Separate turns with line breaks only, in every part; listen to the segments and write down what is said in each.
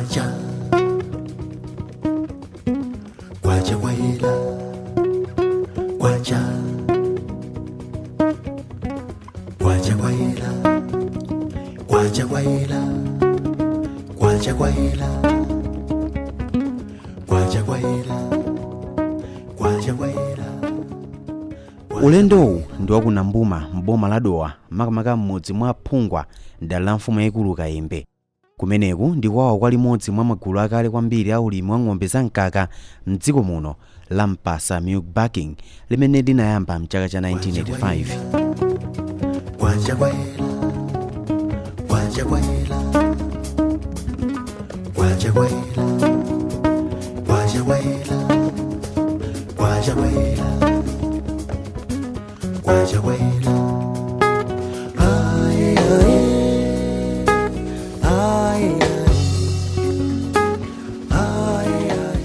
Kwacha, kwacha kwayela, kwacha, kwacha kwayela, kwacha kwayela, kwacha kwayela, kwacha kwayela, kwacha kwayela.
Ulendowu ndi wakunambuma m'boma la Dowa, makamaka m'mudzi mwa Phungwa, mdera la mfumu yayikulu Kayembe. Kumeneku ndi kwawo kwa limodzi mwa magulu akale kwambiri a ulimi wa ng'ombe zamkaka mdziko muno, la Mpasa Milk Bulking, limene linayamba mchaka cha 1985.
Kwacha kwayela, kwacha kwayela, kwacha kwayela, kwacha kwayela, kwacha kwayela, kwacha kwayela. Aye, aye, aye, aye, aye.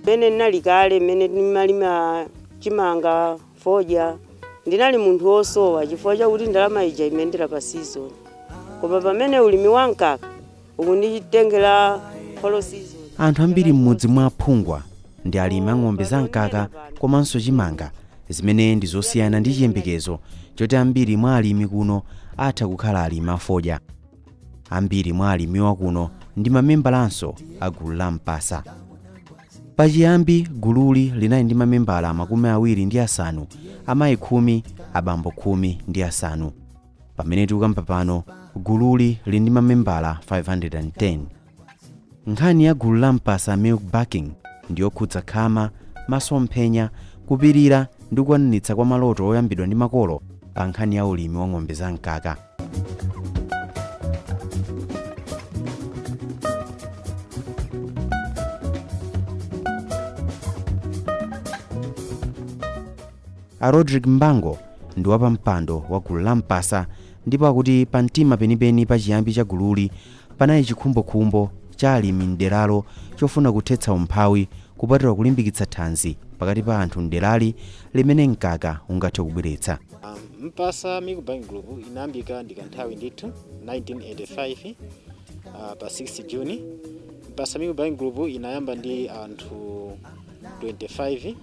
Mmene ndinali kale, mmene ndimalima chimanga, fodya, ndinali munthu wosowa chifukwa chakuti ndalama ija imayendera pa season, koma pamene ulimi wa mkaka ukunditengera whole season.
Anthu ambiri m'mudzi mwa Phungwa ndi alimi a ng'ombe zamkaka komanso chimanga, zimene ndi zosiyana ndi chiyembekezo choti ambiri mwa alimi kuno atha kukhala alimi afodya. Ambiri mwa alimiwa kuno ndi mamembalanso a gulu la Mpasa. Pachiyambi gululi linali ndi mamembala 25, amayi 10, abambo 15. Pamene tikukamba pano, gululi lili ndi mamembala 510. Nkhani ya gulu la Mpasa Milk Bulking ndiyokhudza khama, masomphenya, kupirira ndi kukwaniritsa kwa maloto oyambidwa ndi makolo pa nkhani ya ulimi wa ng'ombe zamkaka. A Rodrick Mbango ndi wapampando wa gulu la Mpasa, ndipo akuti pamtima penipeni pa chiyambi cha gululi panali chikhumbokhumbo cha alimi mderalo chofuna kuthetsa umphawi, kupatula kulimbikitsa thanzi pakati pa anthu mderali limene mkaka ungathe kubweretsa.
Mpasa Milk Buying Group inayambika ndi kanthawi ndithu, 1985, pa 6 June. Mpasa Milk Buying Group inayamba ndi anthu 25,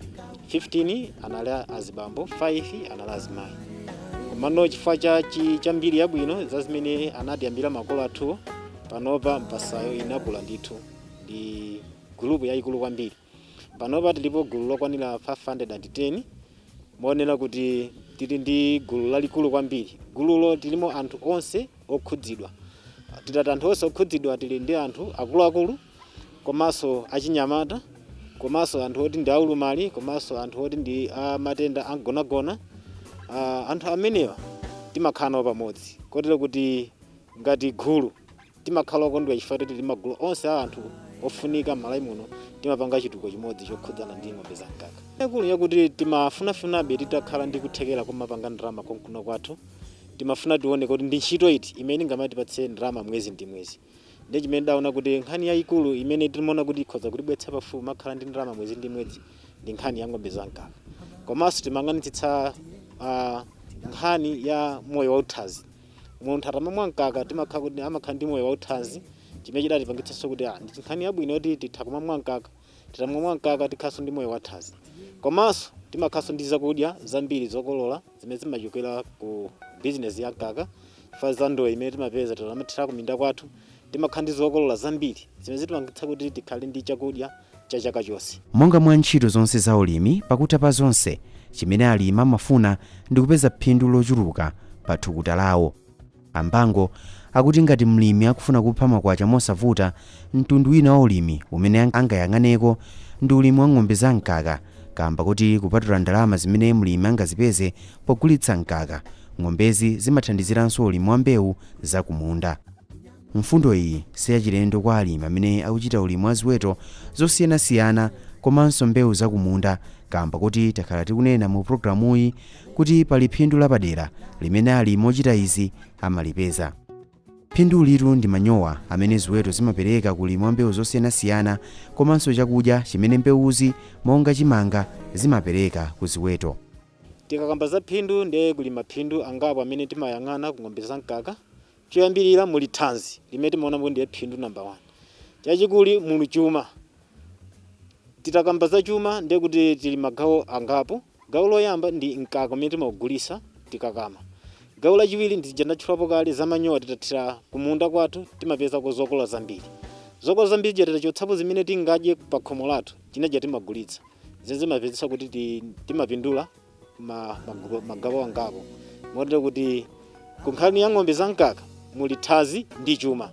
15 anali azibambo, 5 anali azimayi. Komano chifukwa cha mbiri yabwino za zimene anatiyambira makolo athu, panopa Mpasayo inakula ndithu, ndi gulupu yayikulu kwambiri. Panopa tilipo gulu lokwanira 510, moonera kuti tili ndi gulu lalikulu kwambiri. Gululo tilimo anthu onse okhudzidwa. Titati anthu onse okhudzidwa, tili ndi anthu akuluakulu, komanso achinyamata, komanso anthu oti ndi aulumali, komanso anthu oti ndi amatenda agonagona. Anthu amenewa timakhala nawo pamodzi, kotero kuti ngati gulu timakhala okondwera chifukwa tili magulu onse a anthu ofunika m'Malawi muno, timapanga chitukuko chimodzi chokhudzana ndi ng'ombe zamkaka. Yakulu yakuti timafunafunabe titakhala ndi kuthekera komapanga ndalama konkuno kwathu. Timafuna tione kuti ndi ntchito iti imene ingamatipatse ndalama mwezi ndi mwezi. Ndi chimene ndaona kuti nkhani yayikulu imene timaona kuti ikhoza kutibweretsa pafupi makhala ndi ndalama mwezi ndi mwezi ndi nkhani ya ng'ombe zamkaka. Komanso timayang'anitsitsa nkhani ya moyo wauthanzi. Munthu atamamwa mkaka timakhala kuti amakhala ndi moyo wauthanzi, chimene chidatipangitsanso kuti ndi nkhani yabwino kuti titha kumamwa mkaka. Titamamwa mkaka tikhalanso ndi moyo wathanzi, komanso timakhalanso ndi zakudya zambiri zokolola zimene zimachokera ku bizinesi ya mkaka. Chifukwa za ndowe imene timapeza tikamathira kuminda kwathu, timakhala ndi zokolola zambiri zimene zitipangitsa kuti tikhale ndi chakudya cha chaka chonse.
Monga mwa ntchito zonse za ulimi, pakutha pa zonse chimene alimi amafuna ndi kupeza phindu lochuluka pa thukuta lawo. Ambango akuti ngati mlimi akufuna kupha makwacha mosavuta, mtundu wina wa ulimi umene angayang'aneko ndi ulimi wa ng'ombe za mkaka, kamba kuti kupatula ndalama zimene mlimi angazipeze pogulitsa mkaka, ng'ombezi zimathandiziranso ulimi wa mbewu zakumunda. Mfundo iyi siyachilendo kwa alimi amene akuchita ulimi wa ziweto zosiyanasiyana komanso mbewu zakumunda, kamba kuti takhala tikunena mu programuyi kuti pali phindu lapadera limene alimi ochita izi amalipeza. Phindu litu ndi manyowa amene ziweto zimapereka ku ulimi wa mbewu zosiyanasiyana, komanso chakudya chimene mbewuzi monga chimanga zimapereka ku ziweto.
Tikakamba za phindu, ndiye kuli maphindu angapo amene timayang'ana ku ng'ombe za mkaka. Choyambirira muli thanzi limene timaona kuti ndiye phindu number 1. Chachikulu muli chuma. Titakamba za chuma, ndiye kuti tili magawo angapo. Gawo loyamba ndi mkaka umene timawugulisa tikakama. Gawo lachiwiri ndi ndatchulapo kale za manyowa. Titathira kumunda kwathu, timapezako zokolola zambiri. Zokolola zambiri zija, titachotsapo zimene tingadye pa khomo lathu, chinaja timagulitsa. Zimene zimapezesa kuti timapindula magawo angapo, motero kuti kunkhani ya ng'ombe za mkaka muli thanzi ndi chuma,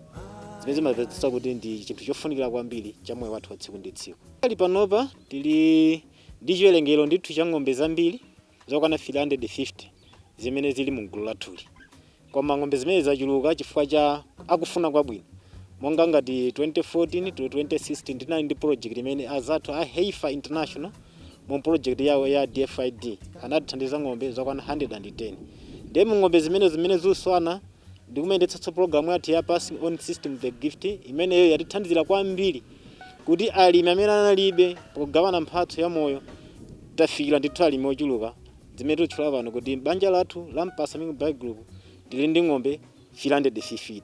zimene zimapezesa kuti ndi chinthu chofunikira kwambiri cha moyo wathu wa tsiku ndi tsiku. Ali panopa tili ndi chiwerengero ndithu cha ng'ombe zambiri zokwana 350 zimene zili mu gulu lathuli. Koma ng'ombe zimene zachuluka chifukwa cha akufuna kwabwino, monga ngati 2014 to 2016 tinali ndi project imene azathu a Heifer International mu project yawo ya DFID anatithandiza ng'ombe zokwana 110. Ndiye mu ng'ombe zimene zuswana ndikumayendetsanso program yathu ya Passing On System the Gift, imeneyo yatithandizira kwambiri kuti alimi amene analibe, pogawana mphatso ya moyo, tafikira ndithu alimi ochuluka, zimene tikutchula pano kuti banja lathu la Mpasa Milk Buying Group tili ndi ng'ombe 350.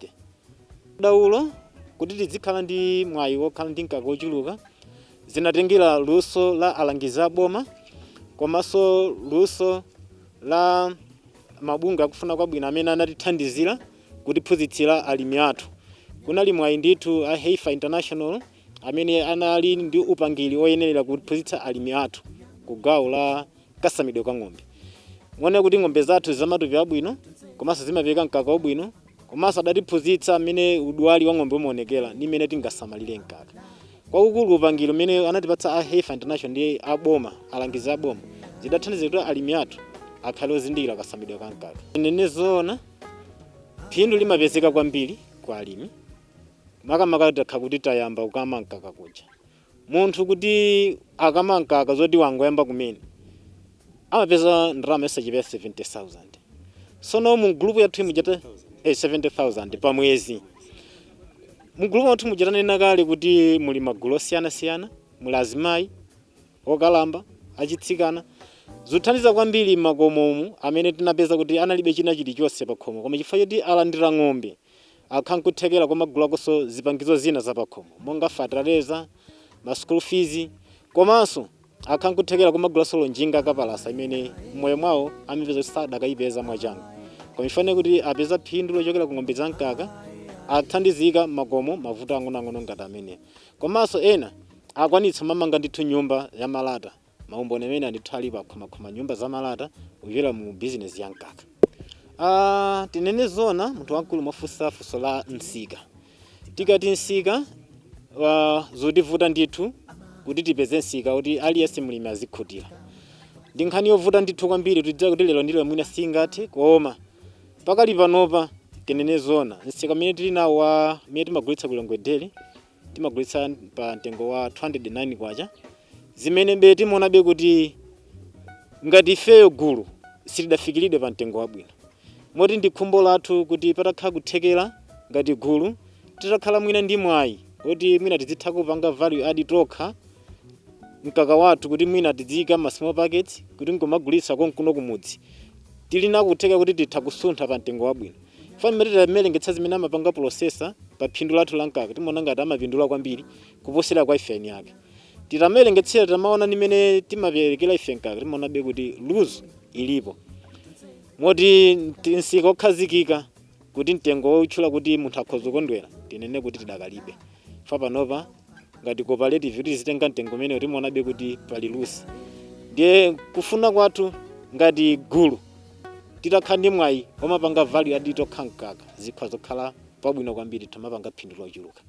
Daulo kuti tizikhala ndi mwayi wokhala ndi mkaka wochuluka zinatengera luso la alangizi aboma komanso luso la mabungwe akufuna kwabwino amene anatithandizira kutiphunzitsira alimi athu. Kunali mwayi ndithu a Heifer International amene anali ndi upangiri oyenerera kuphunzitsa alimi athu ku gawo la kasamidwe ka ng'ombe. Muone kuti ng'ombe zathu zamatupi abwino komanso zimapereka mkaka wabwino, komanso adatiphunzitsa amene udwali wa ng'ombe umaonekera ndi mmene tingasamalire mkaka. Kwakukulu upangiri umene anatipatsa a Heifer International ndi aboma, alangizi aboma, zidathandiza kuti alimi athu akhale ozindikira kasamidwe ka mkaka. Nene zoona, phindu limapezeka kwambiri kwa alimi, makamaka takha kuti tayamba kukama mkaka kuja. Munthu kuti akama mkaka zoti wangoyamba kumene amapeza ndalama yosachepera 70,000. Sono mu group yathu mujata 70,000 pa mwezi. Mu group mwathu mujatanena kale kuti muli magulu osiyanasiyana, muli azimayi, okalamba, achitsikana. Zothandiza kwambiri m'makomomu amene tinapeza kuti analibe china chilichonse pa khomo, koma chifukwa choti alandira ng'ombe, akha nkuthekera komagulakonso zipangizo zina za pakhomo monga fertilizer, ma school fees, komanso akha nkuthekera komagulaso njinga kapalasa imene mmoyo mwawo amapeza kuti sadakayipeza mwachangu. Koma ifane kuti apeza phindu lochokera ku ng'ombe za mkaka, athandizika makomo mavuto ang'onoang'ono ngati amenewa. Komanso ena akwanitsa mamanga ndithu nyumba ya malata. Maumboni amene andithu alipo, akhomakhoma nyumba za malata kuchokera mu bizinesi ya mkaka. Tinene zona, munthu wamkulu, mwafunsa funso la msika. Tikati msika, zotivuta ndithu kuti tipeze msika kuti aliyense mlimi azikhutira ndi nkhani yovuta ndithu kwambiri. Tidziwa kuti lero ndilo mwina singathe, koma pakali panopa, tinene zona, msika umene tili nawo wa mmene timagulitsa ku Lilongwe Dairy, timagulitsa pa mtengo wa 209 kwacha, zimene be timaonabe kuti ngati ifeyo gulu sitidafikiridwe pa mtengo wabwino. Moti ndi khumbo lathu kuti patakhala kuthekera ngati gulu, titakhala mwina ndi mwayi kuti mwina tizitha kupanga value add tokha mkaka wathu, kuti mwina tiziyika ma small packets kuti nkumagulitsa konkuno kumudzi, tili nako kutheka kuti titha kusuntha pa mtengo wabwino. Fani mmene timawerengetsa zimene amapanga processor pa phindu lathu la mkaka, timaona ngati amapindula kwambiri kuposera kwa ife eni ake. Titamawerengetsera, tamaona nimene timaperekera ife mkaka, timaonabe kuti loss ilipo. Moti msika okhazikika kuti mtengo wotchula kuti munthu akhoza kukondwera, tinene kuti tidakalibe. Fa panopa ngati cooperative kuti tizitenga mtengo umene, timaonabe kuti pali loss. Ndiye kufuna kwathu ngati gulu, titakhala ndi mwayi omapanga value add tokha mkaka, zikhoza zokhala pabwino kwambiri, timapanga phindu lochuluka.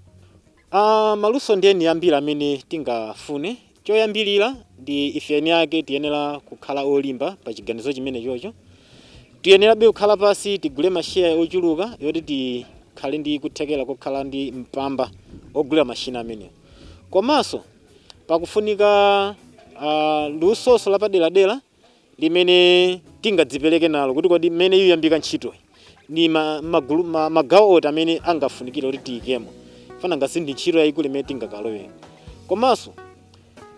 Maluso ndiye ni ambiri amene tingafune. Choyambirira ndi ife eni ake tiyenera kukhala olimba pa chiganizo chimene chocho. Tiyenerabe kukhala pasi, tigule masheya ochuluka yoti tikhale ndi kuthekera kokhala ndi mpamba ogulira mashina amenewo. Komanso pakufunika lusoso lapaderadera limene tingadzipereke nalo kuti kodi mmene iyambika ntchitoyi ni magulu magawo oti amene angafunikire kuti tiyikemo fana ngasi ndi ntchito yayikulu imene tingakalowere. Komanso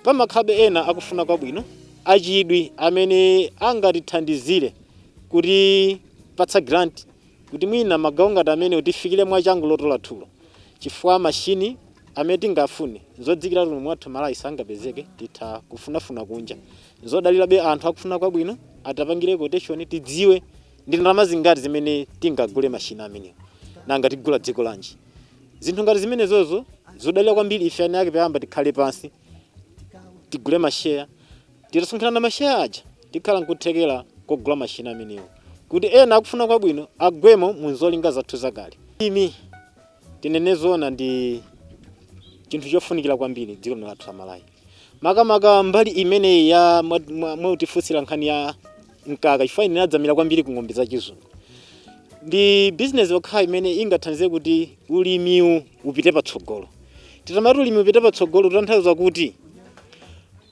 pamakhabe ena akufuna kwabwino, achidwi, amene angatithandizire kuti patsa grant kuti mwina magawo ngati amene tifikire mwachangu loto lathulo, chifukwa mashini Amene tingafune zodzikira tuno mwathu Malawi sangapezeke, titha kufunafuna kunja. Zodalirabe anthu akufuna kwabwino atapangire quotation, tidziwe ndi ndalama zingati zimene tingagule mashina amenewo, nanga tigula dziko lanji. Zinthu ngati zimenezozo zodalira kwambiri ife eni ake. Poyamba tikhale pansi, tigule masheya. Titasonkhana masheya aja, tikhala nkuthekera kogula mashina amenewo kuti ena akufuna kwabwino agwemo mu zolinga zathu zakale. Imi tinene zoona, ndi chinthu chofunikira kwambiri dziko lino lathu la Malawi, makamaka mbali imeneyi ya mwautifunsira nkhani ya mkaka, chifukwa ine nadzamira kwambiri ku ng'ombe zachizungu. Ndi bizinesi yokha imene ingathandize kuti ulimiwu upite patsogolo. Titamati ulimi upite patsogolo, kutanthauza kuti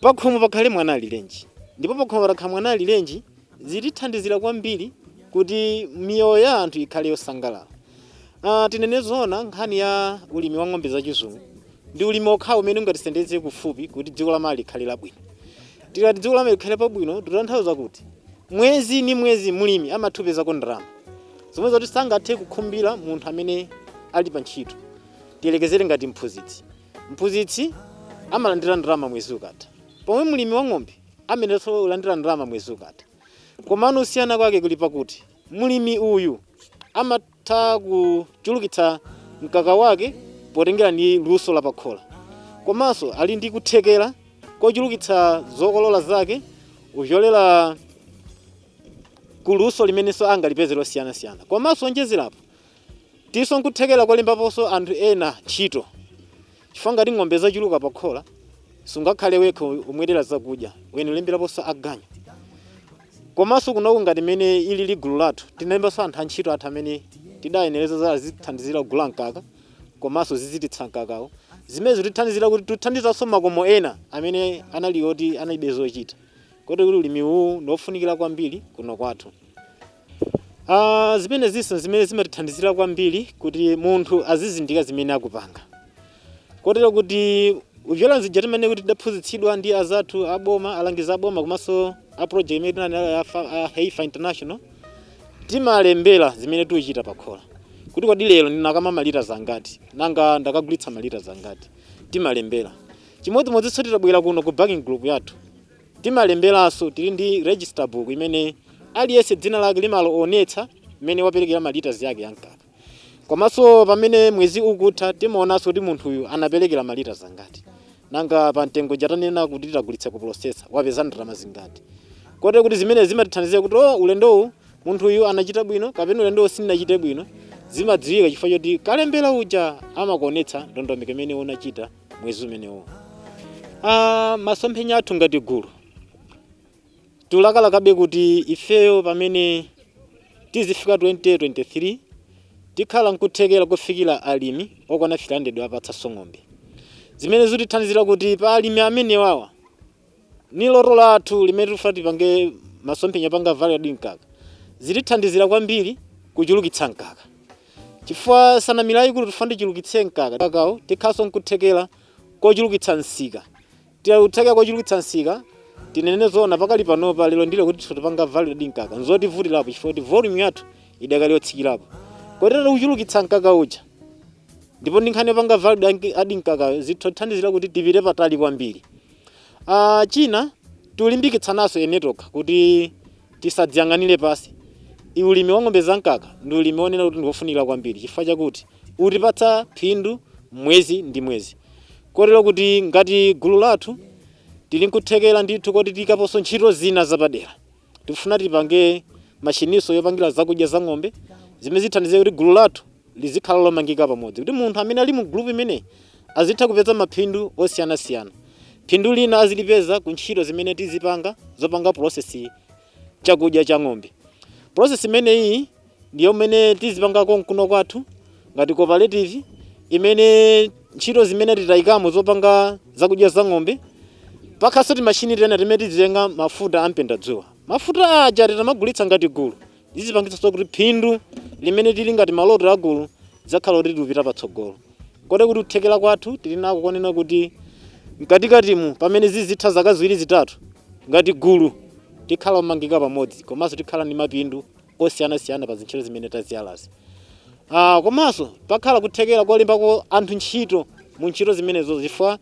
pakhomo pakhale mwana alilenji, ndipo pakhomo patakhala mwana alilenji zitithandizira kwambiri kuti miyoyo ya anthu ikhale yosangalala. Tinene zoona, nkhani ya ulimi wa ng'ombe zachizungu ndi ulimi okhawo umene ungatisendeze kufupi kuti dziko la Malawi likhale labwino. Tikati dziko la Malawi likhale pabwino, tikutanthauza kuti mwezi ni mwezi mulimi amathupezako ndalama zomwe zoti sangathe kukhumbira munthu amene ali pa ntchito. Tiyelekezere ngati mphunzitsi. Mphunzitsi amalandira ndalama mwezi ukatha, pomwe mulimi wa ng'ombe amenenso ulandira ndalama mwezi ukatha. Komano usiyana kwake kuli pakuti mulimi uyu amatha kuchulukitsa mkaka wake potengera ndi luso lapakhola, komanso ali ndi kuthekera kochulukitsa zokolola zake ucholera kuluso limenenso angalipeze losiyanasiyana. Komanso onjezerapo, tinso nkuthekera kolembaponso anthu ena ntchito, chifukwa ngati ng'ombe zachuluka pakhola, sungakhale wekha umwerera zakudya, wene ulemberaponso aganyu. Komanso kunoku ngati mene ili gulu lathu, tinalembanso anthu antchito athu amene tidayenereza azithandizira kugula mkaka komanso zizititsa mkakawo, zimene zitithandizira kuti tithandizanso makomo ena amene anali oti analibe zochita. Koti kuti ulimi uwu ndiofunikira kwambiri kuno kwathu. Zimene zinso zimene zimatithandizira kwambiri kuti munthu azizindika zimene akupanga, kotero kuti upyola nzija timene kuti tidaphunzitsidwa ndi azathu aboma, alangizi aboma, komanso a project imene tinali a Heifer International, timalembera zimene tikuchita pakhola kuti kodi lero ndinakama malita zangati, nanga ndakagulitsa malita zangati. Timalembera chimodzimodzinso. Titabwera kuno ku bulking group yathu, timalemberanso. Tili ndi register book imene aliyense dzina lake limaloonetsa mmene waperekera malita yake ya mkaka. Komanso pamene mwezi ukutha, timaonanso kuti munthuyu anaperekera malita zangati, nanga pa mtengo jatanena kuti titagulitsa ku processor wapeza ndalama zingati. Kotero kuti zimene zimatithandizira kuti, oh, ulendowu munthuyu anachita bwino kapena ulendowu sindinachite bwino, zimadziwika chifukwa choti kalembera uja amakuonetsa ndondomeko imene unachita mwezi umenewo. Masomphenya athu ngati gulu, tulakalakabe kuti ifeyo pamene tizifika 2023 tikhala nkuthekera kufikira alimi okwana 300 apatsanso ng'ombe, zimene zitithandizira kuti pa alimi amenewawa, ni loto lathu limene tikufuna tipange masomphenya panga value added mkaka, zitithandizira kwambiri kuchulukitsa mkaka, chifukwa sanamirayi kuti tifuna tichulukitse mkaka mkakawo, tikhalanso nkuthekera kochulukitsa msika. Tikuthekera kochulukitsa msika, tinene zoona, pakali panopa lero ndilo kuti tipanga value added mkaka nzotivutirapo, chifukwa kuti volume yathu idakali yotsikirapo. Kotero kuchulukitsa mkaka uja ndipo ndi nkhani yopanga value added mkakayo zitothandizira kuti tipite patali kwambiri. China tilimbikitsanaso ene tokha kuti tisadziyang'anire pasi. Ulimi wa ng'ombe zamkaka ndi ulimi wonena kuti ndiofunikira kwambiri, chifukwa chakuti utipatsa phindu mwezi ndi mwezi. Kotero kuti ngati gulu lathu tili nkuthekera ndithu kuti tiyikaponso ntchito zina zapadera. Tikufuna tipange machiniso yopangira zakudya za ng'ombe zimene zithandize kuti gulu lathu lizikhala lomangika pamodzi, kuti munthu amene ali mu gulupu imeneyi azitha kupeza maphindu osiyanasiyana. Phindu lina azilipeza ku ntchito zimene tizipanga zopanga process chakudya cha ng'ombe. Process imeneyi ndiyo imene tizipangako mkuno kwathu ngati cooperative, imene ntchito zimene titayikamo zopanga zakudya za ng'ombe. Pakhaso timashini tena timene tizitenga mafuta ampendadzuwa. Mafuta aja titamagulitsa ngati gulu, zizipangitsanso kuti phindu limene tili ngati maloto a gulu lidzakhala kuti tikupita patsogolo. Kotero kuti kuthekera kwathu tili nako konena kuti mkatikatimu, pamene zizitha zaka 2 3, ngati gulu tikhala omangika pamodzi, komanso tikhala ndi mapindu osiyanasiyana pa zintchito zimene taziyalazi. Komanso pakhala kuthekera kolembako anthu ntchito. Mu ntchito zimenezo, chifukwa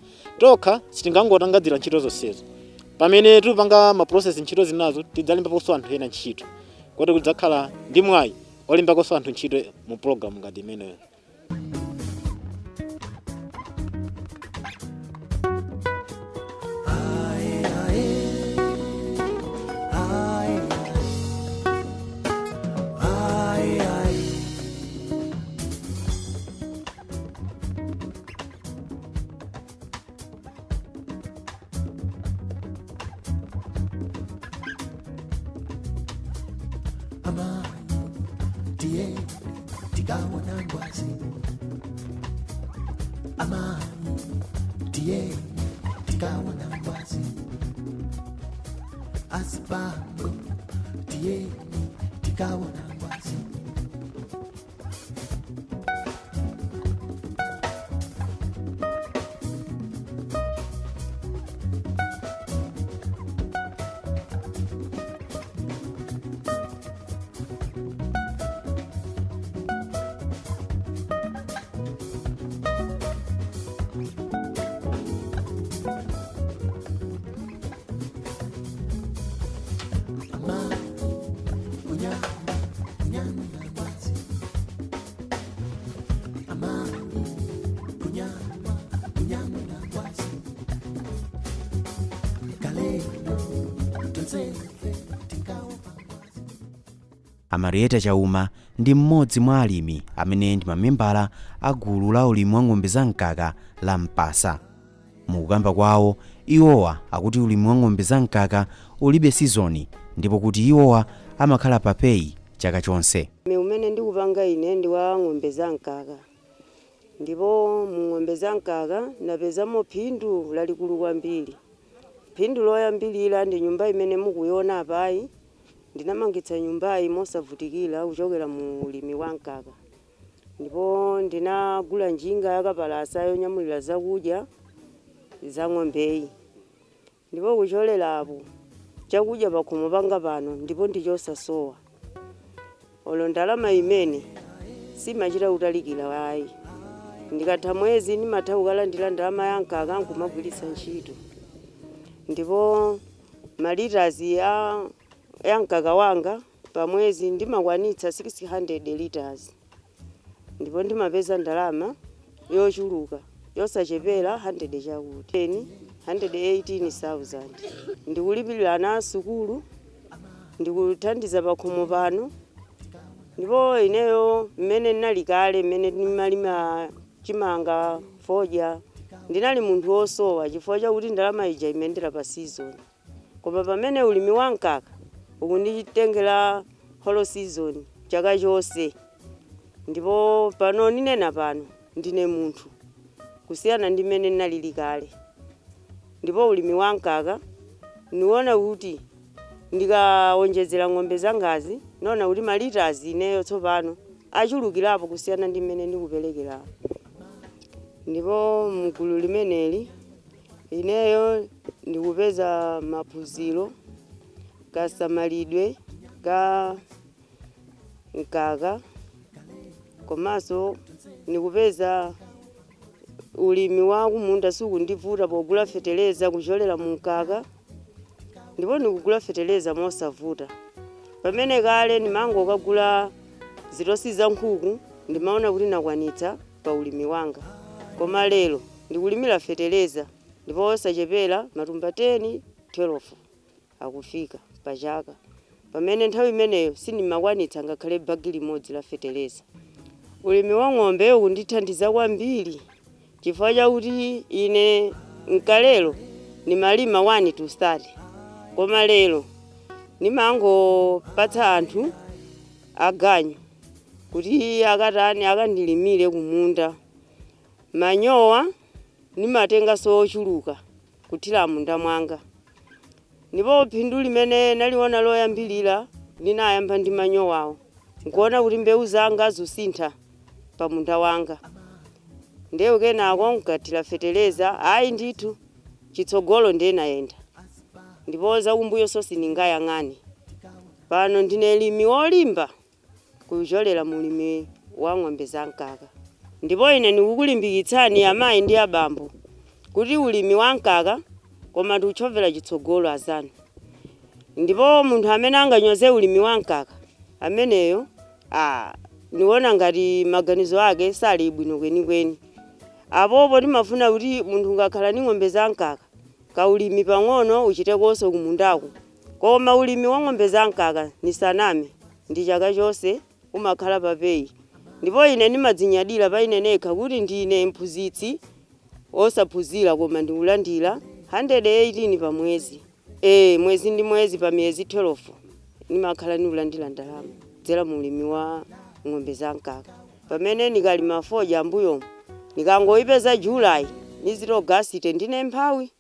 tokha sitingangotangadzira ntchito zonsezo. Pamene tipanga ma process ntchito zinazo, tidzalembaponso anthu ena ntchito, koti kudzakhala ndi mwayi olembakonso anthu ntchito mu program ngati imeneyo.
Amani tiye tikaona ngwazi. Amani tiye tikaona ngwazi. Azibambo tiye tikaona ngwazi. Amani kunyama kunyama ngwazi. Amani kunyama kunyama ngwazi. Kalelo tonsefe tikaopa ngwazi.
Amarieta Chauma ndi mmodzi mwa alimi amene ndi mamembala a gulu la ulimi wa ng'ombe zamkaka la Mpasa. Mukukamba kwawo, iwowa akuti ulimi wa ng'ombe zamkaka ulibe sizoni ndipo kuti iwowa amakhala pa pay chaka chonse.
Umene ndikupanga ine ndi wa ng'ombe zamkaka, ndipo mu ng'ombe zamkaka napezamo phindu lalikulu kwambiri. Phindu loyambilira ndi nyumba imene mukuiona apayi. Ndinamangitsa nyumbayi mosavutikira kuchokera mu ulimi wa mkaka, ndipo ndinagula njinga yakapalasa yonyamulira zakudya za ng'ombeyi, ndipo kucholera apo chakudya pakhomo panga pano ndipo ndichosasowa. Olo ndalama imene simachita kutalikira ayi, ndikatha mwezi ndimatha kukalandira ndalama ya mkaka nkumagwiritsa ntchito. Ndipo ma litres ya mkaka wanga pa mwezi ndimakwanitsa 600 liters, ndipo ndimapeza ndalama yochuluka yosachepera 100 chakuti 118,000. Ndikulipirira ana asukulu, ndikuthandiza pakhomo pano. Ndipo ineyo mmene ndinali kale, mmene ndimalima chimanga, fodya, ndinali munthu wosowa chifukwa chakuti ndalama ija imayendera pa season, koma pamene ulimi wa mkaka ukunditengera whole season, chaka chonse. Ndipo pano ninena pano ndine munthu kusiyana ndi mmene ndinalili kale. Ndipo ulimi wa mkaka niwona kuti ndikawonjezera ng'ombe zangazi, niona kuti ma litres ineyo tsopano achulukirapo kusiyana ndi mmene ndikuperekerapo. Ndipo mgulu limeneli ineyo ndikupeza maphunziro kasamalidwe ka mkaka, komanso ndikupeza ulimi wa kumunda sikundivuta pogula feteleza kucholera mu mkaka, ndipo ndikugula feteleza mosavuta, pamene kale ndimangokagula zitosi za nkhuku, ndimaona kuti nakwanitsa pa ulimi wanga. Koma lero ndikulimira feteleza ndipo osachepera matumba 10 12 akufika pachaka, pamene nthawi imeneyo sindimakwanitsa ngakhale bagi limodzi la feteleza. Ulimi wa ng'ombe ukundithandiza kwambiri chifukwa chakuti ine mkalelo ndimalima 1 to 30, koma lero ndimangopatsa anthu aganyu kuti akatani, akandilimire kumunda. Manyowa ndimatenganso ochuluka kuthira munda mwanga, ndipo phindu limene naliona loyambilira, ndinayamba ndi manyowawo, nkuona kuti mbewu zanga zusintha pa munda wanga. Ndiye kenako nkathira feteleza, ayi ndithu chitsogolo ndenayenda, ndipo zakumbuyo sindingayang'ane. Pano ndine limi wolimba kucholera mulimi wa ng'ombe zamkaka. Ndipo ine ndikukulimbikitsani amayi ndi abambo kuti ulimi wa mkaka koma tiutchovera chitsogolo azanu. Ndipo munthu amene anganyoze ulimi wa mkaka ameneyo, niwona ngati maganizo ake sali bwino kwenikweni. Apopo timafuna kuti munthu ungakhala ndi ng'ombe za mkaka, kaulimi pang'ono uchitekonso kumundako. Koma ulimi wa ng'ombe za mkaka nisaname, ndi chaka chonse umakhala papeyi. Ndipo ine ndimadzinyadira pa ine nekha kuti ndine mphunzitsi osaphunzira, koma ndikulandira 118 pa mwezi. Mwezi ndi mwezi pa miyezi 12 ndimakhala ndikulandira ndalama kudzera mu ulimi wa ng'ombe za mkaka. Pamene ndikalima fodya ambuyomu, nikangoyipeza Julayi niziti Ogasite ndine mphawi,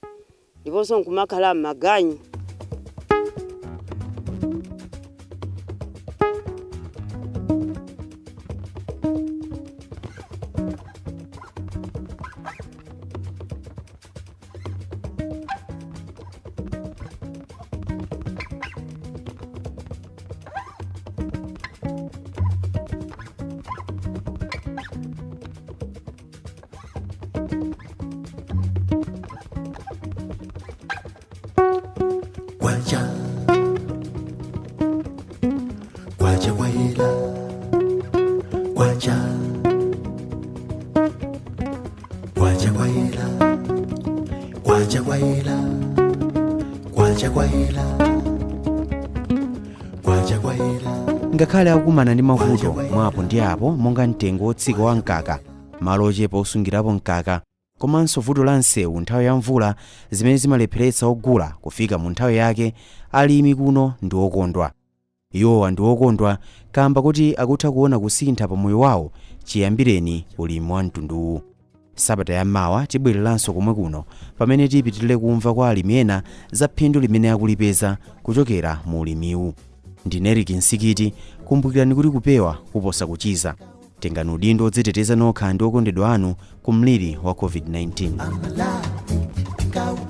ndiponso nkumakhala m'maganyu.
Kwacha, kwacha kwayela, kwacha, kwacha kwayela, kwacha kwayela, kwacha kwayela, kwacha kwayela.
Ngakhale akukumana ndi mavuto mwapo ndi apo, monga mtengo wotsika wa mkaka, malo ochepa osungirapo mkaka, komanso vuto la msewu nthawi ya mvula zimene zimalepheretsa ogula kufika mu nthawi yake, alimi kuno ndi okondwa. Iwowa ndi okondwa kamba kuti akutha kuona kusintha pa moyo wawo chiyambireni ulimi wa mtunduwu. Sabata yammawa tibwereranso komwe kuno pamene tipitirire kumva kwa alimi ena za phindu limene akulipeza kuchokera mu ulimiwu. Ndine Eric Nsikiti. Kumbukirani kuti kupewa kuposa kuchiza. Tengani udindo odziteteza nokha ndi okondedwa anu ku mliri wa COVID-19.
Amalawi, tikaopa.